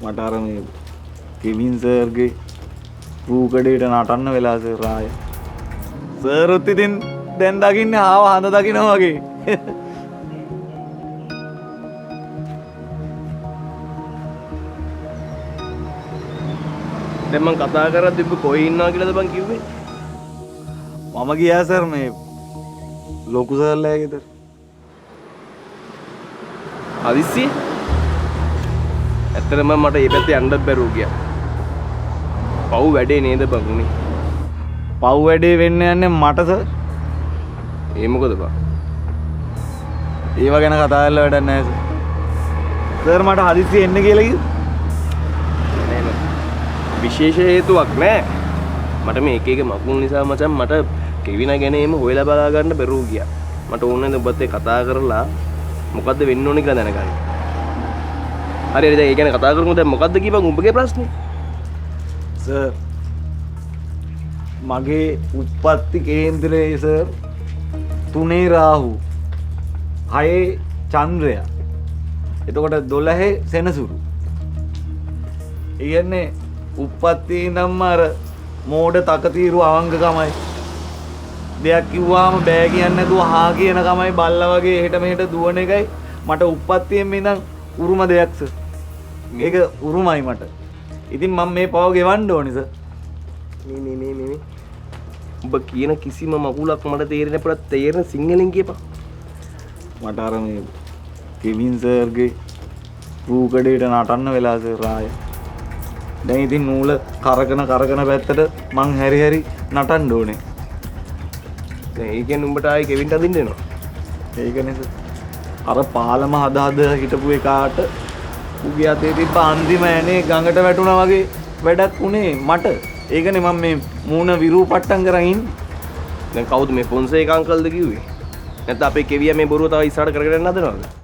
මට අර මේ කෙවින් සර්ගේ රූකඩේට නටන්න වෙලා සර් ආයේ. සර් උත් ඉතින් දැන් දකින්නේ ආව හඳ දකින්නවා වගේ. දැන් මං කතා කරද්දි උඹ කොහේ ඉන්නවා කියලාද බං කිව්වේ? මම ගියා සර් මේ ලොකු සර්ලා ගෙදර. හදිස්සියේ? ඇත්තටම මට මේ පැත්තේ යන්නත් බැරුව ගියා. පව් වැඩේ නේද බං උනේ? පව් වැඩේ වෙන්න යන්නේ මට සර්. ඒ මොකද බං? ඒව ගැන කතා කරලා වැඩක් නැහැ සර්. සර් මට හදිස්සියේ එන්න කියලා කිව්වා. නෑ නෑ. විශේෂ හේතුවක් නෑ. මට මේ එක එක මකුණු නිසා මචං මට කෙවිනා ගැන එහෙම හොයලා බලා ගන්න බැරුව ගියා. මට ඕනේ නේද ඔබත් එක්ක කතා කරලා මොකද්ද වෙන්න ඕනේ කියලා දැනගන්න. හරි හරි දැන් ඒ ගැන කතා කරමු. දැන් මොකද්ද කියපන් උඹගේ ප්‍රශ්නේ? සර් මගේ උත්පත්ති කේන්ද්‍රයේ සර් 3 රාහු 6 චන්ද්‍රයා එතකොට 12 සෙනසුරු. ඒ කියන්නේ උප්පත්තියේ ඉඳන්ම අර මෝඩ තකතිරු අවංකකමයි. දෙයක් කිව්වාම බෑ කියන්නේ නැතුව හා කියන කමයි බල්ලා වගේ එහෙට මෙහෙට දුවන එකයි මට උප්පත්තියෙම ඉඳන් උරුම දෙයක් සර්. මේක උරුමයි මට. ඉතින් මම මේ පව ගෙවන්න ඕනි සර්. මේ මේ මේ මේ උඹ කියන කිසිම මගුලක් මට තේරෙන්නේ නැහැ. තේරෙන සිංහලෙන් කියපන්. මට අර මේ කෙවින් සර්ගේ රූකඩේට නටන්න වෙලා සර් ආයේ. දැන් ඉතින් නූල කරකන කරකන පැත්තට මං හැරි හැරි නටන්න ඕනේ. දැන් ඒ කියන්නේ උඹට ආයේ කෙවින්ට අඳින්න එනවා. ඒකනේ සර්. අර පාලම හද හද හිටපු එකාට උගේ අතේ තිබ්බ අන්තිම ඇනේ ගඟට වැටුණා වගේ වැඩක් උනේ මට. ඒකනේ මං මේ මූණ විරූ පට්ටම් කරන් ඉන්නේ. දැන් කවුද මේ ෆොන්සේකා අංකල්ද කිව්වේ? නැත්නම් අපේ කෙවියා මේ බොරුව තව ඉස්සරහට කරගෙන යන්න හදනවද?